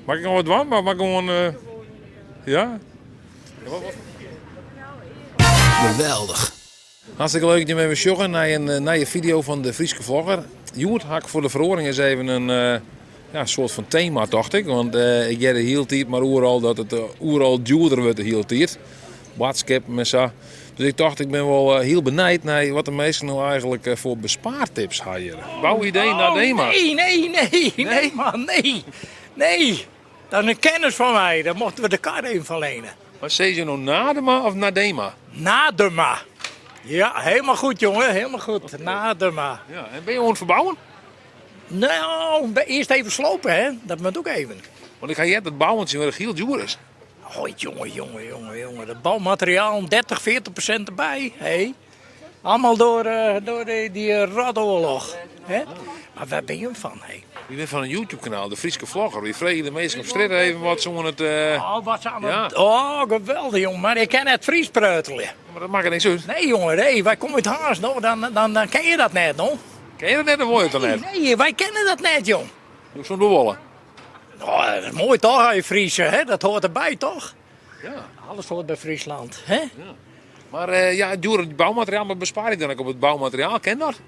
Moat ik noch wat dwaan? Mar gewoan. Eh, ja? Geweldich. Hartstikke leuk dat jim even sjogge nei in eh, nije fideo fan de Fryske Vlogger. Hjoed ha ik foar de feroaring eens even in eh, ja, soart fan tema, tocht ik. Want eh, ik hear de hiele tiid mar oeral dat it oeral djoerder wurdt de hiele tiid. Boadskippen en sa. Dus ik tocht, ik bin wol hiel benijd nei wat de minsken no eigenlik foar bespaartips ha hjir. Bouwidee oh, Nadema. Nee, nee, nee, nee, man, nee. Nee, dat is in kennis fan my. Dêr mochten we de kar even fan lene. Mar sizze je no Nadema of Nadema? Nadema. Ja, helemaal goed, jongen. Helemaal goed. Nadema. Ja, en bin je oan it ferbouwen? Nou, earst even slopen, hè. Dat moat ek even. Want ik ha heard dat bouwen tsjintwurdich hiel djoer is. Oh, jonge, jonge, jonge, jonge. Dat boumateriaal 30, 40% derby. Hé. Allemaal door, eh, door die, die eh, rotoarloch. Hè? Maar wêr binne je fan? Hé? Wy binne fan in YouTube-kanaal, de Fryske Vlogger. Wy freegje de minsken op strjitte even wat se oan it. Eh, oh, wat ze aan ja. het... Oh, geweldich, jongen. Mar ik kin net Frysk preutelje. Maar dat makket niks út. Nee, jongen, nee. Wy komme út Harns, no. Dan, dan, dan ken je dat net, no. Ken je dat net of wol je it dan net? Nee, wy kenne dat net, jong. Hoe soe it wolle? No, dat is moai toch, als je Fries, hè? Dat hoort erbij, toch? Ja. Alles hoort by Fryslân, hè? Ja. Mar eh, ja, it djoere boumateriaal, mar bespaar ik dan ek op it boumateriaal? Kin dat?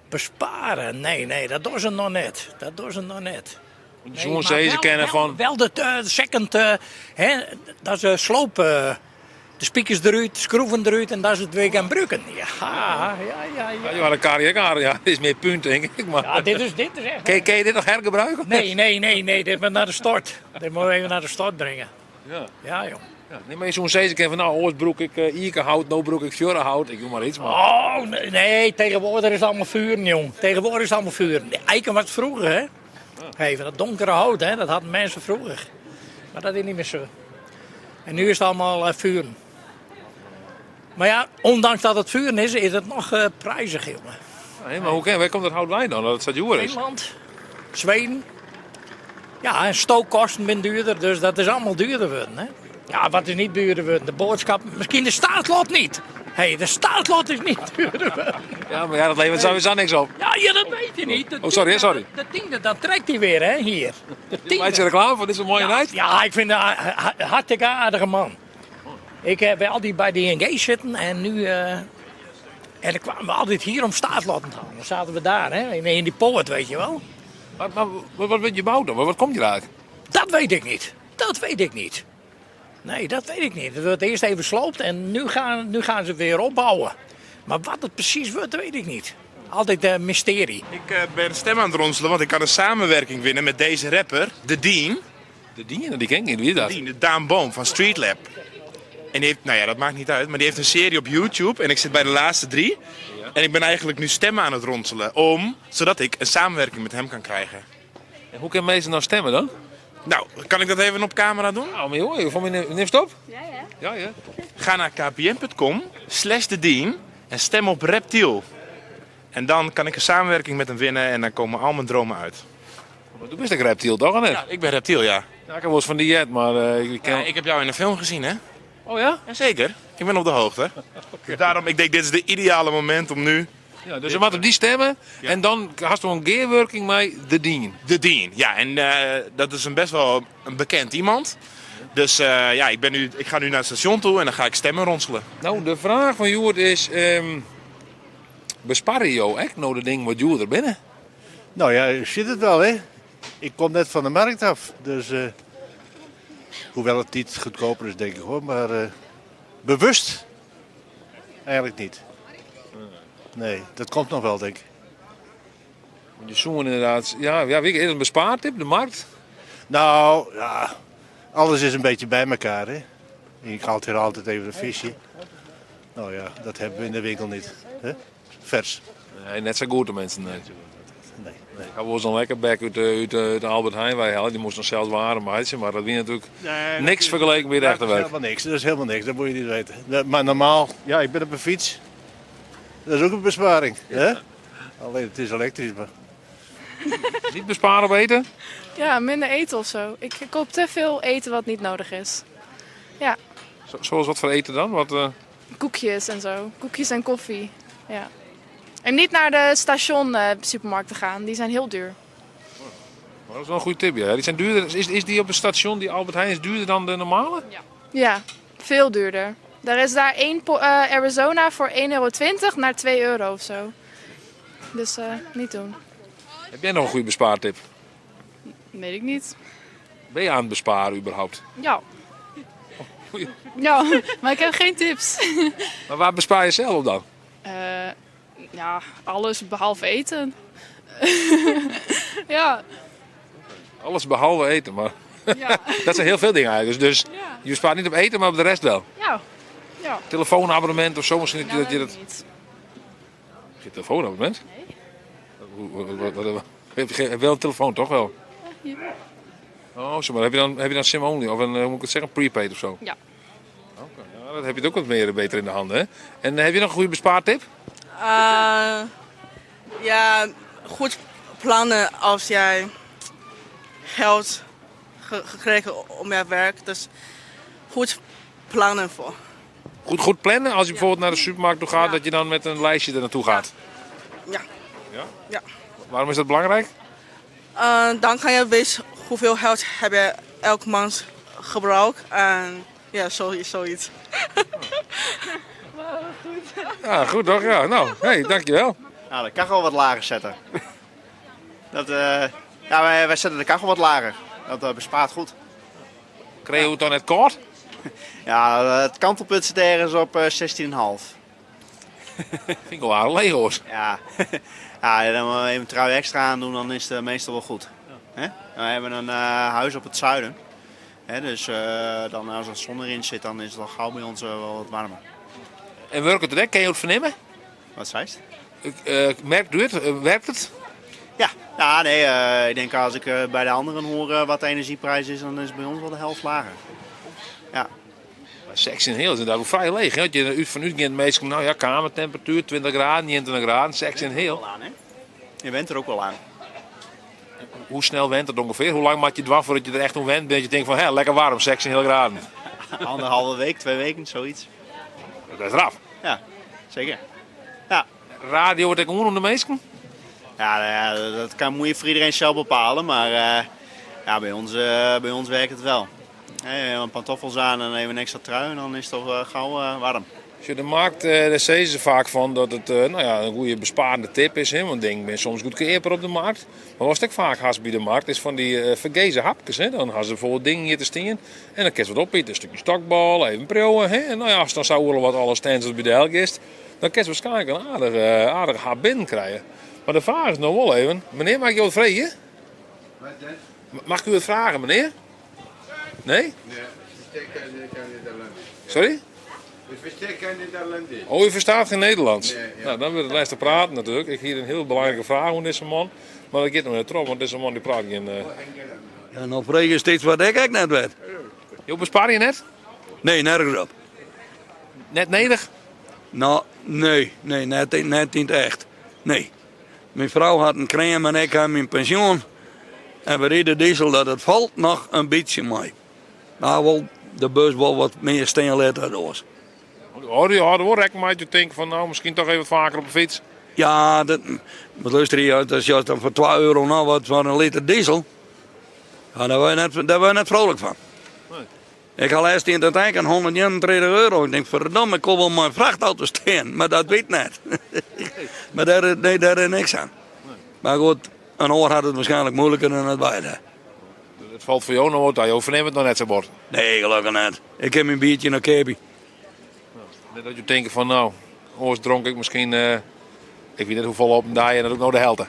Besparen? Nee, nee, dat dogge se noch net. Dat dogge se noch net. Want je soene sizze kinne fan... Wel de second, eh, hè, dat is sloop. De spikers derút, de skroeven derút en dat is it wer gaan brûken. Ja, ja, ja, ja. Ja, dat kan ik aardig. Ja, dit is mear pún, tink ik. Mar... Ja, dit is, dit is echt... Kin, kin je dit noch hergebruiken? Nee, nee, nee, nee, dit moet nei de stort. Dit moeten we even nei de stort bringe. Ja. Ja, jong. Ja, nee, mar je soene sizze kinne fan nou, oars brûk ik uh, ikehout, no brûk ik fjurrehout. Ik noem mar iets. Maar... Oh, nee, nee, tegenwoordig is het allemaal vuren, jong. Tegenwoordig is het allemaal vuren. De eiken was vroeger, hè. Ja. Hey, van dat donkere hout, hè, dat hadden mensen vroeger. Maar dat is niet meer zo. En nu is het allemaal uh, vuren. Maar ja, ondanks dat het vuren is, is het nog uh, prijzig, jongen. Nee, maar hoe, waar komt dat hout bij dan, dat het zo duur is? Finland, Zweden. Ja, en stookkosten zijn duurder, dus dat is allemaal duurder worden. Hè? Ja, wat is niet duurder worden? De boodschap, misschien de staatslot niet. Hé, hey, de staatslot is niet duurder worden. Ja, maar ja, dat levert sowieso niks op. Ja, ja, dat weet je niet. De oh, sorry, sorry. De tiende, dat trekt hij weer, hè, hier. De tiende. Maak je reclame voor? Dit is een mooie ja, night. Ja, ik vind het een hartstikke aardige man. Ik heb altijd bij de ING zitten en nu... Uh, en dan kwamen we altijd hier om staatslotten te halen. Dan zaten we daar, hè, in, in die poort, weet je wel. Maar, maar wat wordt je bouwd dan? Wat komt hier uit? Dat weet ik niet. Dat weet ik niet. Nee, dat weet ik niet. Het wordt eerst even sloopt en nu gaan, nu gaan ze weer opbouwen. Maar wat het precies wordt, weet ik niet. Altijd een mysterie. Ik eh, ben stem aan het ronselen, want ik kan een samenwerking winnen met deze rapper, De Dean. De Dean? Die ken ik niet. Wie is dat? De Dean, de Daan Boom van Streetlab. En die heeft, nou ja, dat maakt niet uit, maar die heeft een serie op YouTube en ik zit bij de laatste drie. Ja. En ik ben eigenlijk nu stemmen aan het ronselen om, zodat ik een samenwerking met hem kan krijgen. En hoe kunnen mensen nou stemmen dan? Nou, kan ik dat even op camera doen? Nou, maar joh, voor mij neem stop. Ja, ja. Ja, ja. Ga naar kpn.com slash de Dean en stem op Reptiel. En dan kan ik een samenwerking met hem winnen en dan komen al mijn dromen uit. Maar du bist ek reptiel, toch? Net? Ja, ik ben reptiel, ja. Ja, ik heb wel eens van die jet, maar uh, ik, ken... ja, ik heb jou in een film gezien, hè? Oh ja? Jazeker. Ik ben op de hoogte. Okay. Daarom, ik denk, dit is de ideale moment om nu... Ja, dus je moet op die stemmen ja. en dan hast du in gearwurking mei de Dean. De Dean, ja. En uh, dat is een best wel een bekend iemand. Dus uh, ja, ik, ben nu, ik ga nu naar het station toe en dan ga ik stemmen ronselen. Nou, de vraag fan hjoed is... Um, besparje jo ek no de dingen wat djoerder binne? Nou ja, je ziet het wel, hè. Ik kom net van de markt af. Dus, uh, hoewel het niet goedkoper is, denk ik hoor. Maar uh, bewust eigenlijk niet. Nee, dat komt nog wel, denk ik. Want je zoen inderdaad, ja, ja, is het een bespaartip, de markt? Nou, ja, alles is een beetje bij elkaar, hè. Ik haal hier altijd even een visje. Nou ja, dat hebben we in de winkel niet. Hè? Vers. Nee, net zo goed de mensen. Nee. Nee, nee. Ik had wel zo'n lekker bek uit de, uit de, uit de Albert Heijn wij halen. Die moest nog zelfs waren maatje, maar dat wie natuurlijk nee, niks vergeleken met het echte Dat is werk. helemaal niks. Dat is helemaal niks. Dat moet je niet weten. Maar normaal, ja, ik ben op een fiets. Dat is ook een besparing. Hè? Alleen het is elektrisch. Maar... Niet besparen op eten? Ja, minder eten of zo. Ik koop te veel eten wat niet nodig is. Ja. Zo, zoals wat voor eten dan? Wat, uh... Koekjes en zo. Koekjes en koffie. Ja. En niet naar de station uh, supermarkt te gaan. Die zijn heel duur. Dat is wel een goede tip, ja. Die zijn duurder. Is die op het station, die Albert Heijn, is duurder dan de normale? Ja, veel duurder. Daar is daar één Arizona voor €1,20 naar €2 of zo. Dus niet doen. Heb jij nog een goede bespaartip? Weet ik niet. Ben je aan het besparen überhaupt? Ja. Ja, maar ik heb geen tips. Maar waar bespaar je zelf op dan? Ja, alles behalve eten. Ja. Alles behalve eten, maar Ja. dat zijn heel veel dingen eigenlijk. Dus Ja. je bespaart niet op eten, maar op de rest wel. Ja. Ja. Telefoonabonnement of zo misschien. Nou, dat je dat dat... niet. Geen telefoonabonnement? Nee. Heb je wel een telefoon, toch wel? Ja. Oh, zo maar. Heb je dan SIM-only of een, hoe moet ik het zeggen, prepaid of zo? Ja. Oké, ja, dat heb je het ook wat meer beter in de handen, hè? En heb je nog een goede bespaartip? Ja, goed plannen als jij geld gekregen om je werk. Dus goed plannen voor. Goed plannen als je bijvoorbeeld naar de supermarkt toe gaat, Ja. dat je dan met een lijstje er naartoe gaat? Ja. Ja? Ja. Waarom is dat belangrijk? Dan kan je weten hoeveel geld heb je elke maand gebruikt. En ja, zoiets. Wow, goed. Ja, goed toch? Ja, nou, hey, dankjewel. Nou, de kachel wat lager zetten. Dat ja, wij zetten de kachel wat lager. Dat bespaart goed. Kreeg je het dan net kort? Ja, het kantelpunt zit ergens op 16,5. Vind ik wel aardig leeg hoor. Ja. Ja, en dan even een trui extra aandoen, dan is het meestal wel goed. Hè? Wij hebben een huis op het zuiden. Hè, dus dan als de zon erin zit, dan is het al gauw bij ons wel wat warmer. En werkt het direct? Kan je het vernemen? Wat zei je? Ik merk u het? Werkt het? Ja, ja, nee, ik denk als ik bij de anderen hoor wat de energieprijs is, dan is het bij ons wel de helft lager. Ja. Maar seks in heel is inderdaad ook vrij leeg. Hè? Want je uit van uitgaand meestal, nou ja, kamertemperatuur, 20 graden, 29 graden, seks in heel. Aan, hè? Je went er ook wel aan. Hoe snel went het ongeveer? Hoe lang maak je het wacht voordat je er echt om went? Dat je denkt van, hè, lekker warm, seks in heel graden. Anderhalve week, 2 weken, zoiets. Dat is raf. Ja, zeker. Ja. Radio wordt ik om de meesten? Ja, nou ja, dat kan moet je voor iedereen zelf bepalen, maar ja, bij ons werkt het wel. Hè, een pantoffels aan en even een extra trui en dan is het toch gauw warm. Als je de markt, daar zeggen ze vaak van dat het een goede besparende tip is. Hè? Want ik ben soms goedkoper op de markt. Maar wat ik vaak haast bij de markt is van die vergezen hapjes. Hè? Dan hebben ze bijvoorbeeld dingen hier te staan en dan kun je wat opeten. Een stukje stakbal, even proeven. Hè? En als dan zou worden wat alle stands bij de helft is, dan kun je waarschijnlijk een aardige hap binnen krijgen. Maar de vraag is nog wel even, meneer, mag ik jou wat vragen? Wat dan? Mag ik u wat vragen, meneer? Nee? Nee, ik versta geen Nederlands. Sorry? Ik versta geen Nederlands. Oh, u verstaat geen Nederlands? Nee, ja. Nou, dan wordt het lijst te praten natuurlijk. Ik hier een heel belangrijke vraag aan deze man. Maar dat gaat nog net erop, want deze man die praat geen Ja, nou vraag je steeds wat ik eigenlijk net weet. Jo, bespaar je net? Nee, nergens op. Net neder? Nou, nee, nee, net niet echt. Nee. Mijn vrouw had een crème en ik had mijn pensioen. En we reden diesel dat het valt nog een beetje mee. Nou, wel de bus wel wat meer steen laten door. Oh, ja, dat wordt ik maar je denkt van nou, misschien toch even wat vaker op de fiets. Ja, dat, maar luister hier, dat is juist dan voor 2 euro nou wat voor een liter diesel. Ja, daar word je net vrolijk van. Nee. Ik had laatst in de tank een 131 euro. Ik denk, verdomme, ik kon wel mijn vrachtauto staan, maar dat weet net. Maar nee, daar is niks aan. Nee. Maar goed, een oor had het waarschijnlijk moeilijker dan het beide. Het valt voor jou nog wat, je verneemt het nog net zo bord. Nee, gelukkig net. Ik heb mijn biertje nog keepie. Net dat je denkt van nou, oors dronk ik misschien, ik weet niet hoeveel op een dag en dat ook nog de helft.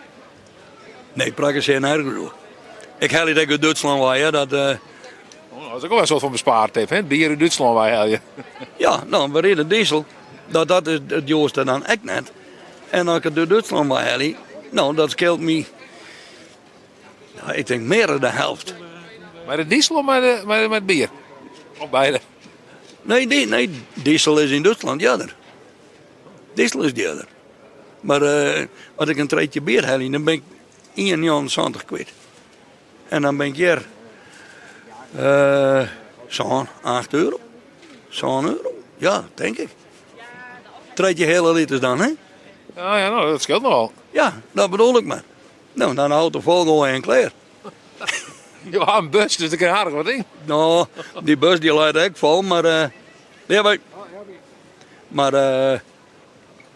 Nee, praktisch geen erger hoor. Ik haal het ook uit Duitsland waar, hè, dat Oh, dat is ook wel een soort van bespaartip, hè? Het bier uit Duitsland waar haal je. Ja, nou, we reden diesel. Dat is het juiste dan echt net. En als ik het uit Duitsland waar haal, nou, dat scheelt me, nou, ik denk meer dan de helft. Maar de diesel of met het bier? Of beide? Nee, diesel is in Duitsland duurder. Diesel is duurder. Maar als ik een treetje bier haal, dan ben ik 1,70 kwijt. En dan ben ik hier zo'n 8 euro. Zo'n euro, ja, denk ik. Treetje hele liters dan, hè? Ja, ja, nou, dat scheelt nogal. Ja, dat bedoel ik maar. Nou, dan de auto vol gooien en klaar. Jo ha in bus, dus der kin aardich wat yn. No, dy bus dy leit ek fol, mar uh, ja, wy, mar uh,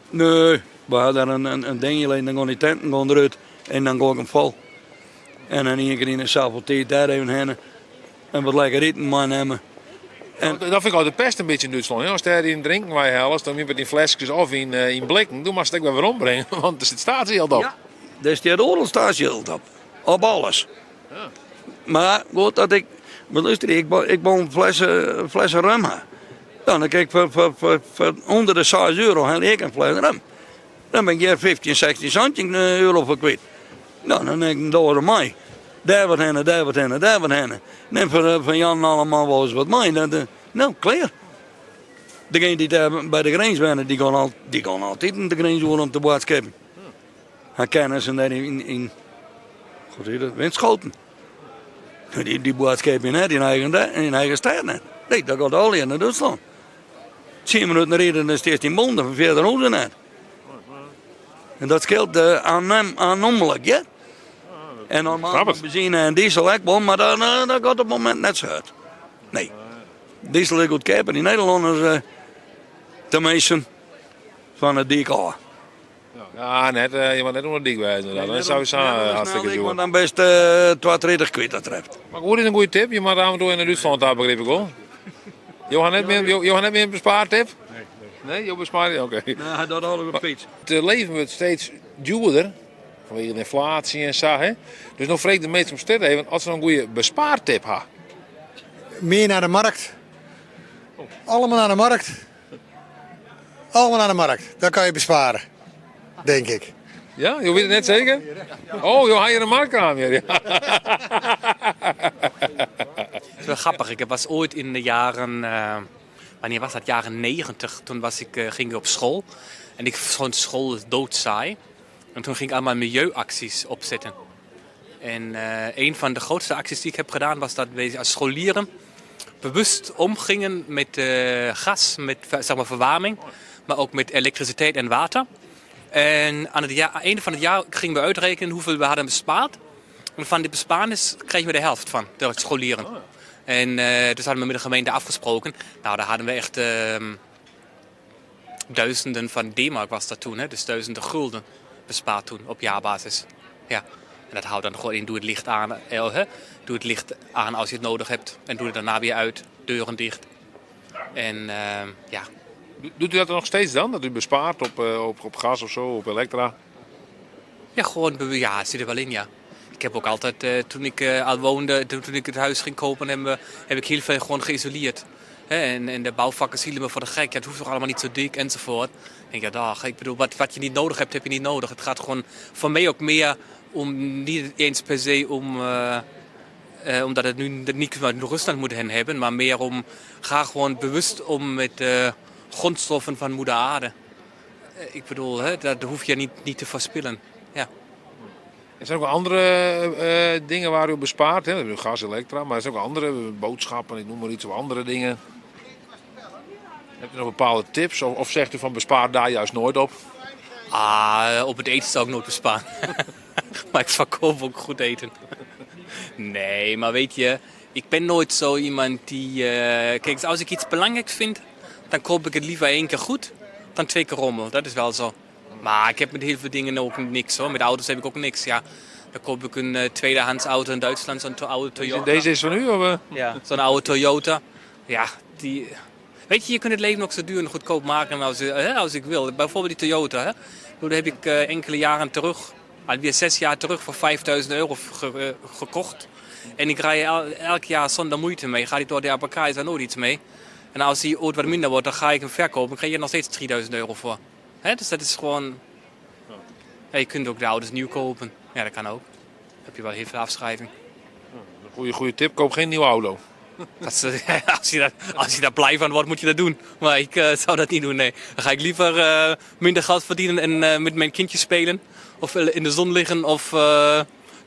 nee, we ha der in, in, in dingje lizzen, dan gean dy tenten gean derút en dan goai ik 'm fol. En dan ien kear yn de safolle tiid dêr even hinne en wat lekker iten meinimme. En dat fyn ik altyd de pest in bytsje yn Dútslân. Hè? Ast dêr dyn drinken weihellest, dan yn fleskes of yn, eh, yn blikken, doe moatst it ek wer werombringe, want der sit staatsjild op. Ja, der stiet oeral staatsjild op. Op alles. Ja. Mar goed dat ik, mar lúster, ik ik wol in flesse, flesse rum ha. Dan kin ik foar, foar, foar, foar ûnder de 6 euro helje ik in fles rum. Dan bin ik hjir 15, 16, 17 euro foar kwyt. No, dan nim ik in doaze mei. Dêr wat hinne, dêr wat hinne, dêr wat hinne. Nim foar, foar Jan en alleman wol ris wat mei. Dan, no, klear. Degene dy't dêr by de grins wenne, dy gong al, dy gong altyd de grins oer om te boadskippen. Har kennissen dêr yn, yn God weet het, Winschoten. Dy, dy boadskipje net yn eigen, yn eigen stêd net. Nee, dat gaat allegear nei Dútslân. Tsien minuten riden dan steest yn Bonde, fierder hoege se net. En dat skeelt uh, aannomelijk, ja. En normaal benzine en diesel ek wol, mar dat, eh, dat gaat op it momint net sa hurd. Nee. Diesel is goedkeaper. Die Nederlanners, uh, tenminste, fan de dyk ôf. Ja, net, eh, je moat net oan de dyk wêze. Nee, dat is sowieso eh, hartstikke djoer. Want dan bist uh, 32 kwyt, dat treft. Mar goed is in goede tip. Je moat af en toe yn Dútslân ta, begryp ik wol. Jo ha net mear, jo, jo ha net mear in bespaartip? Nee. Nee, jo besparje? Oké. Nee, hy docht alles op fyts. Het leven wurdt steeds djoerder, fanwege de ynflaasje en sa. Hè? Dus no freegje ik de minsken op strjitte even oft se noch in goede bespaartip ha. Mear nei de markt. Allemaal nei de markt. Allemaal nei de markt. Dan kan je besparen, denk ik. Ja, jo witte it net seker? Oh, jo ha hjir in marktkraam hjir. Het is wel grappig. Ik was ooit in de jaren, uh, wanneer was dat? Jaren 90. Toen was ik, uh, ging ik op school. En ik vond school doodsaai. En toen ging ik allemaal milieuacties opzetten. En uh, een van de grootste acties die ik heb gedaan was dat we als scholieren bewust omgingen met uh, gas, met zeg maar, verwarming, maar ook met elektriciteit en water. En aan het jaar, einde van het jaar gingen we uitrekenen hoeveel we hadden bespaard. En van die bespaarnis kregen we de helft van, de scholieren. Oh. En uh, dus hadden we met de gemeente afgesproken. Nou, daar hadden we echt uh, duizenden van D-mark was dat toen, hè? dus duizenden gulden bespaard toen op jaarbasis. Ja. En dat houdt dan gewoon in, doe het licht aan, eh, hè? doe het licht aan als je het nodig hebt. En doe het daarna weer uit, deuren dicht. En uh, ja. Doet u dat nog steeds dan? Dat u bespaart op, uh, op, op gas of zo, op elektra? Ja, gewoon, ja, het zit er wel in, ja. Ik heb ook altijd, uh, toen ik uh, al woonde, toen, toen ik het huis ging kopen, heb, heb ik heel veel gewoon geïsoleerd. Hè, en, en de bouwvakkers hielden me voor de gek. Ja, het hoeft toch allemaal niet zo dik enzovoort. Ik denk, ja, dag. Ik bedoel, wat, wat je niet nodig hebt, heb je niet nodig. Het gaat gewoon voor mij ook meer om, niet eens per se om, uh, uh, omdat het nu niet met Rusland moet hen hebben, maar meer om, ga gewoon bewust om met de grondstoffen van moeder aarde. Ik bedoel, hè, dat hoef je niet, niet te verspillen. Ja. Er zijn ook andere uh, dingen waar u op bespaart. Hè? Gas, elektra, maar er zijn ook andere boodschappen, ik noem maar iets, of andere dingen. Hebt u nog bepaalde tips of, of zegt u van bespaar daar juist nooit op? Ah, op het eten zou ik nooit besparen. maar ik verkoop ook goed eten. nee, maar weet je, ik ben nooit zo iemand die... Uh, kijk, als ik iets belangrijks vind, dan koop ik het liever één keer goed dan twee keer rommel. Dat is wel zo. Maar ik heb met heel veel dingen ook niks hoor. Met auto's heb ik ook niks. Ja, dan koop ik een uh, tweedehands auto in Duitsland, zo'n oude Toyota. Deze is van u? Of? Ja, zo'n oude Toyota. Ja, die... Weet je, je kunt het leven nog zo duur en goedkoop maken als, hè, als ik wil. Bijvoorbeeld die Toyota. Hè. Dat heb ik uh, enkele jaren terug, alweer zes jaar terug, voor 5000 euro ge gekocht. En ik rij el elk jaar zonder moeite mee. Ga die door de APK, is daar nooit iets mee. En als die ooit wat minder wordt, dan ga ik hem verkopen. Dan krijg je er nog steeds 3000 euro voor. Hè? Dus dat is gewoon... Ja, je kunt ook de auto's nieuw kopen. Ja, dat kan ook. Dan heb je wel heel veel afschrijving. Een goede, goede tip, koop geen nieuwe auto. Dat is, als, je daar, als je daar blij van wordt, moet je dat doen. Maar ik uh, zou dat niet doen, nee. Dan ga ik liever uh, minder geld verdienen en uh, met mijn kindjes spelen. Of in de zon liggen, of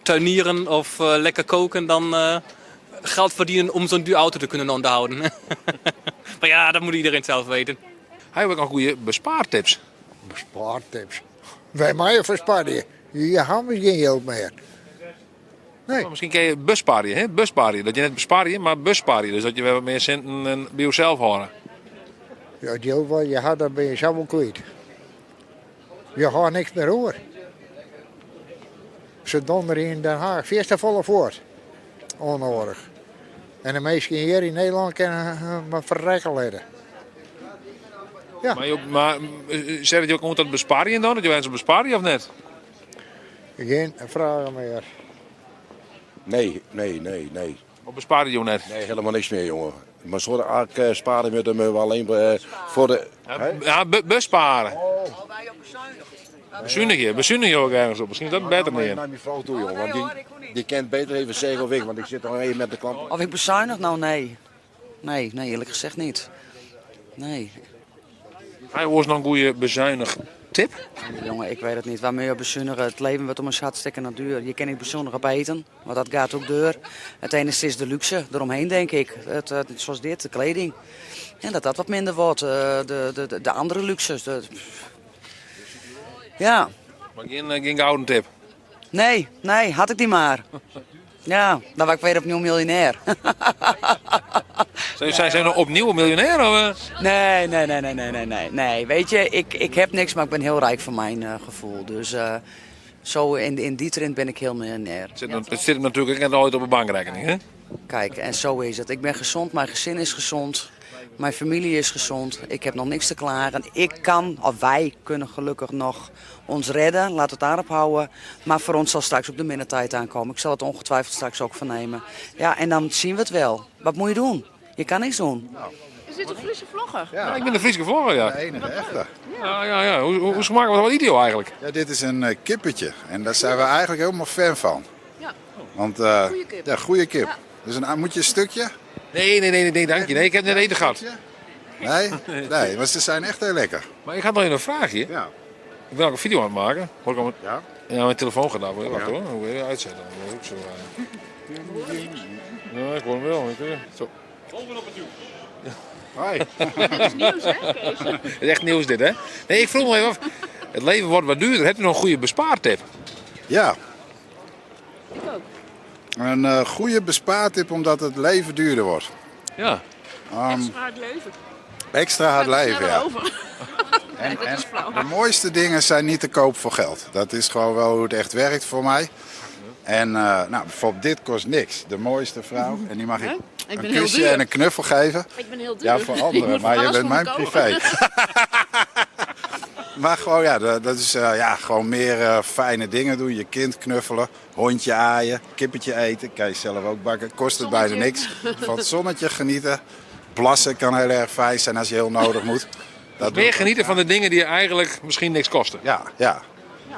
tuinieren, of lekker koken. Dan geld verdienen om zo'n duur auto te kunnen onderhouden. maar ja, dat moet iedereen zelf weten. Hij heeft ook nog goede bespaartips. Bespaartips? Wy meie fersparje. Hjir hawwe we gjin jild mear. Nee. Maar Miskien kinne je besparje, hè? Besparje. Dat je net besparje, mar besparje. Dus dat je wer wat mear sinten by josels hâlde. Ja, it jild wat je ha, dat binne je sa wol kwyt. Je hâlde niks mear oer. Se dondere yn Den Haag fierste folle fuort. Ûnnoadich. En de minsken hjir yn Nederlân kinne mar ferrekke litte. Ja. Mar, jo, mar set it jo oan ta besparjen dan? Dat jo ergens op besparje of net? Gjin fragen mear. Nee, nee, nee, nee. Of besparje jo net? Nee, helemaal niks meer, jongen. Maar sorry, ik eh, sparen met hem alleen eh, voor de... Ja, besparen. Besunigje, besunigje ook ergens op. Misschien is dat beter meer. meer. Naar mijn vrouw toe, jongen. Want die, die kent beter even zeggen of ik, want ik zit nog even met de klant. Of ik bezuinig? Nou, nee. Nee, nee, eerlijk gezegd niet. Nee. Hy oars noch in goede bezuinig tip? Jongen, ik weet het niet. Waarmee je bezuinigen? Het leven wordt om een hartstikke duur. Je kan niet bezuinigen op eten, want dat gaat ook deur. Het enige is de luxe eromheen, denk ik. Het, zoals dit, de kleding. En dat dat wat minder wordt. De andere luxes. Ja. Mar gjin, gjin gouden tip? Nee, nee, had ik die maar. Ja, dan was ik weer opnieuw miljonair. Zijn ze nou opnieuw een miljonair? Of? Nee, nee, nee, nee, nee, nee, nee. Nee, weet je, ik heb niks, maar ik ben heel rijk voor mijn gevoel. Dus zo in die trend ben ik heel miljonair. Het zit hem natuurlijk ook net nooit op een bankrekening, hè? Kijk, en zo is het. Ik ben gezond, mijn gezin is gezond, mijn familie is gezond. Ik heb nog niks te klagen. Ik kan, of wij kunnen gelukkig nog ons redden. Laat het daarop houden. Maar voor ons zal straks ook de minder tijd aankomen. Ik zal het ongetwijfeld straks ook vernemen. Ja, en dan zien we het wel. Wat moet je doen? Je kan niks doen. Is dit een Friese vlogger? Ja, ik ben de Friese vlogger, ja. De enige echte. Ja, ja, ja. Hoe smaakt wat ideo eigenlijk? Ja, dit is een kippetje. En daar zijn we eigenlijk helemaal fan van. Ja. Want, Goeie kip. Ja, goede kip. Ja. Dus moet je een stukje? Nee, nee, nee, nee, dank je. Nee, ik heb net eten gehad. Nee? Nee, maar ze zijn echt heel lekker. Maar ik had nog even een vraagje. Ja. Ik ben ook een video aan het maken. Hoor ik al mijn... Ja. Ja, mijn telefoon gaat af. Wacht Ja. hoor, moet ik even uitzetten. Dat is ook zo. Ja, ik hoor hem wel. Zo. Hoi. Dit is nieuws, hè, Kees? Het is echt nieuws dit, hè? Nee, ik vroeg me even af. Het leven wordt wat duurder. Hebt u nog een goede bespaartip? Ja. Ik ook. Een goede bespaartip omdat het leven duurder wordt. Ja. Extra hard leven. Extra hard Gaat leven, sneller ja. over. En, Nee, dat is flauw. de mooiste dingen zijn niet te koop voor geld. Dat is gewoon wel hoe het echt werkt voor mij. En nou, bijvoorbeeld dit kost niks. De mooiste vrouw. En die mag ik Hè? Ik een ben heel kusje duur. en een knuffel geven. Ik ben heel duur. Ja, voor Ik anderen. moet Maar je alles bent voor mijn me kopen. privé. Maar gewoon, ja, dat is ja, gewoon meer fijne dingen doen. Je kind knuffelen, hondje aaien, kippetje eten. Kan je zelf ook bakken. Kost het bijna niks. Van het zonnetje genieten. Plassen kan heel erg fijn zijn als je heel nodig moet. Dat Meer genieten van de dingen die eigenlijk misschien niks kosten. Ja, ja.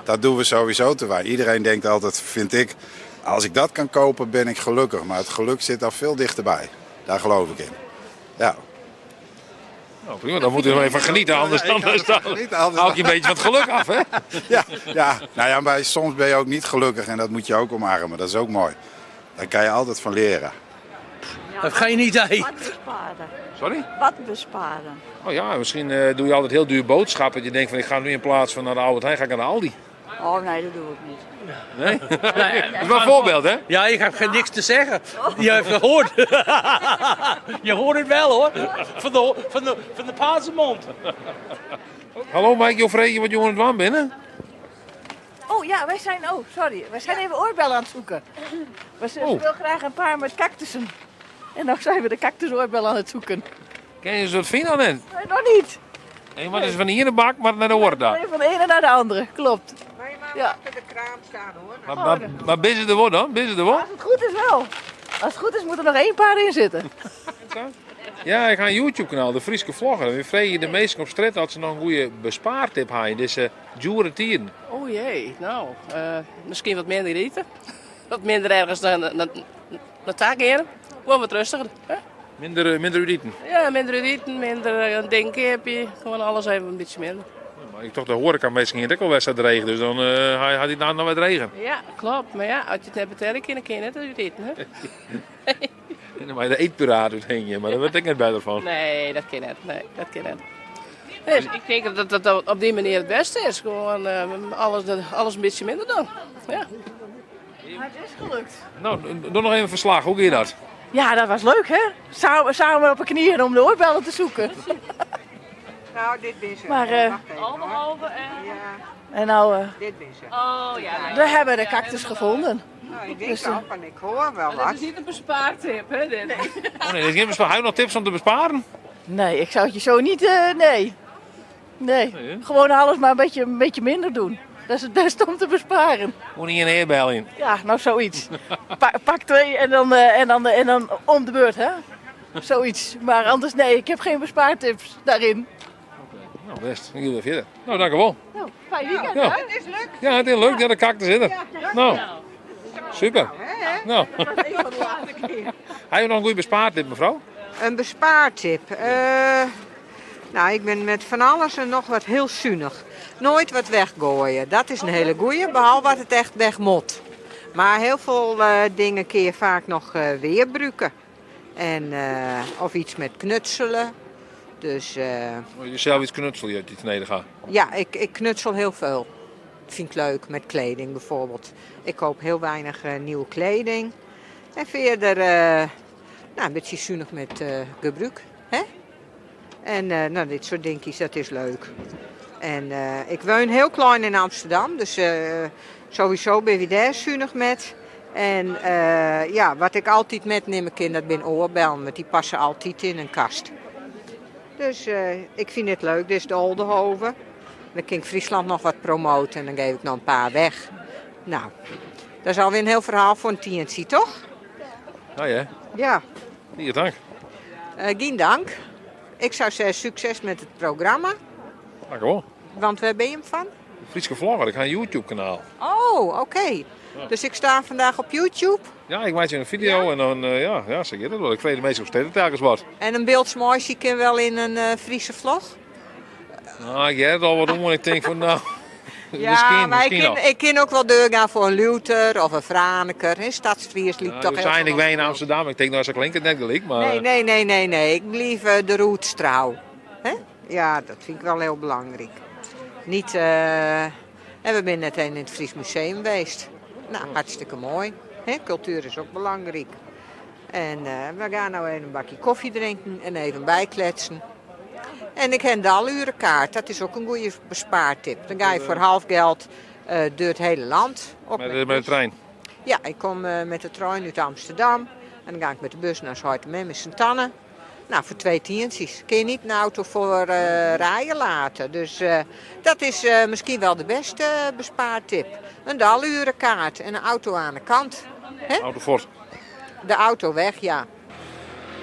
Dat doen we sowieso te weinig. Iedereen denkt altijd, vind ik, als ik dat kan kopen ben ik gelukkig. Maar het geluk zit daar veel dichterbij. Daar geloof ik in. Ja. Nou, prima, dan moeten we er even van genieten. Anders, Ja, ik anders, ga ervan dan genieten, anders haal ik je een beetje van het geluk af, hè? Ja, ja. Nou ja, maar soms ben je ook niet gelukkig en dat moet je ook omarmen. Dat is ook mooi. Daar kan je altijd van leren. Dat ga je niet idee. Wat besparen. Sorry? Wat besparen. Oh ja, misschien doe je altijd heel duur boodschappen. Dat je denkt van ik ga nu in plaats van naar de Albert Heijn, ga ik naar de Aldi. Oh nee, dat doe ik niet. Nee? Dat is wel een voorbeeld, hè? Ja, ik heb geen niks te zeggen. Je hebt gehoord. Je hoort het wel hoor. Van de paarse mond. Hallo Mike, joh, vreet wat jongen het warm binnen? Oh ja, wij zijn, oh sorry, wij zijn even oorbellen aan het zoeken. We Oh. willen graag een paar met cactussen. En dan zijn we de cactusoorbellen aan het zoeken. Ken je ze dat vinden dan? Nee, nog niet. Nee, maar het is van de ene bak, maar naar de oor daar. Nee, van de ene naar de andere, klopt. Ja. achter de kraam staan hoor. Maar ben ze er wel dan? Ben ze er wel? Als het goed is wel. Als het goed is moet er nog één paar in zitten. Ja, ik ga een YouTube kanaal, de Frieske Vlogger. We vregen de meesten op straat dat ze nog een goede bespaartip hebben. Deze dure tieren. Oh jee, nou, misschien wat minder eten. Wat minder ergens naar taak gaan. Gewoon wat rustiger. Hè? Minder eten. Ja, minder eten, minder een ding heb je. Gewoon alles even een beetje minder. Maar ik toch de horeca misschien ook al wedstrijd regen, dus dan had hij nou nog wat regen. Ja, klopt. Maar ja, als je het net betalen kan, dan kun je net uit eten. Hè? En dan maar de eetpiraat uitheen je, maar daar word ik net beter van. Nee, dat kan net. Nee, dat kan net. Dus ik denk dat dat op die manier het beste is. Gewoon alles een beetje minder dan. Ja. Het is gelukt. Nou, doe nog even verslag. Hoe ging dat? Ja, dat was leuk, hè? Samen, samen op de knieën om de oorbellen te zoeken. Nou, dit ben ze. Maar, eh, Wacht even, hoor. Ja, En nou, eh, dit ben ze. Oh ja. we hebben de cactus gevonden. Nou, ik denk Dus, eh, al van, ik hoor wel Dat wat. is niet een bespaartip, hè, dit? Oh nee, dit is geen bespaar. Heb je nog tips om te besparen? Nee, ik zou het je zo niet... eh, nee. Nee. Nee, hè? Gewoon alles maar een beetje minder doen. Dat is het beste om te besparen. Moet niet een eerbel in. Ja, nou zoiets. Pak twee en dan, en dan om de beurt, hè? Zoiets. Maar anders, nee, ik heb geen bespaartips daarin. Nou, best. Dan gaan we verder. Nou, dank u wel. Nou, fijn weekend, Ja. hè? Het is lukt. Ja, het is leuk. Ja, de cactus zit er. Nou, super. Nou, Dat was een van de laatste keer. heb je nog een goede bespaartip, mevrouw? Een bespaartip. Nou, ik ben met van alles en nog wat heel zuinig. Nooit wat weggooien. Dat is een hele goeie, behalve wat het echt weg moet. Maar heel veel dingen kun je vaak nog weer gebruiken. En, of iets met knutselen. Dus Moet je zelf iets knutselen uit die ten gaat. ja, ik knutsel heel veel. Dat vind ik leuk, met kleding bijvoorbeeld. Ik koop heel weinig nieuwe kleding. En verder, nou, een beetje zuinig met gebruik. Hè? En nou, dit soort dingetjes, dat is leuk. En ik woon heel klein in Amsterdam, dus sowieso ben ik daar zuinig met. En ja, wat ik altijd metneem kan, dat ben oorbellen, want die passen altijd in een kast. Dus ik vind het leuk, dit is de Oldehove. Dan kan ik Friesland nog wat promoten en dan geef ik nog een paar weg. Nou, dat is alweer een heel verhaal voor een tientje, toch? Nou ja, Ja, hier dank. geen dank. Ik zou zeggen succes met het programma, Dank u wel. want waar ben je hem van? Friese Vlogger, ik ga een YouTube kanaal. Oh, oké. Dus ik sta vandaag op YouTube Ja, ik maak je een video en dan, ja, ja, zeg je dat wel. Ik weet de meeste op steeds telkens wat. en een beeldsmoisje kan wel in een Friese vlog. Nou, ik heb het al wat om en ik denk van, nou, Ja, misschien, maar ik misschien kan, al. ik kan ook wel deur gaan voor een Luther of een Franeker. Hè? Stadsfries liep Nou, toch we heel zijn, veel ik ben in Amsterdam. Ik denk, nou, ze klinkt het net gelijk, maar... Nee, nee, nee, nee, nee. Ik blijf de roots trouw. Hè? Ja, dat vind ik wel heel belangrijk. Niet, en we zijn net in het Fries Museum geweest. Nou, hartstikke mooi. Hè? Cultuur is ook belangrijk. En we gaan nou even een bakje koffie drinken en even bijkletsen. En ik heb de alurenkaart. Dat is ook een goede bespaartip. Dan ga je voor half geld door het hele land. Ook Met, met de trein. ja, ik kom met de trein uit Amsterdam. En dan ga ik met de bus naar Zuid-Mem in Sint-Anne. Nou, voor 2 tientjes. Kun je niet een auto voor rijden laten. Dus dat is misschien wel de beste bespaartip. Een dalurenkaart en een auto aan de kant. Hè? Auto voort. De auto weg, ja.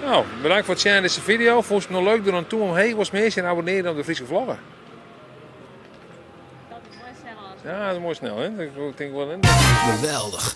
Nou, bedankt voor het zien in deze video. Vond je het nog leuk? Doe dan toe omheen. Was meer en abonneer op de Friese Vlogger. Ja, dat is mooi snel, hè? Ik denk wel in. Geweldig.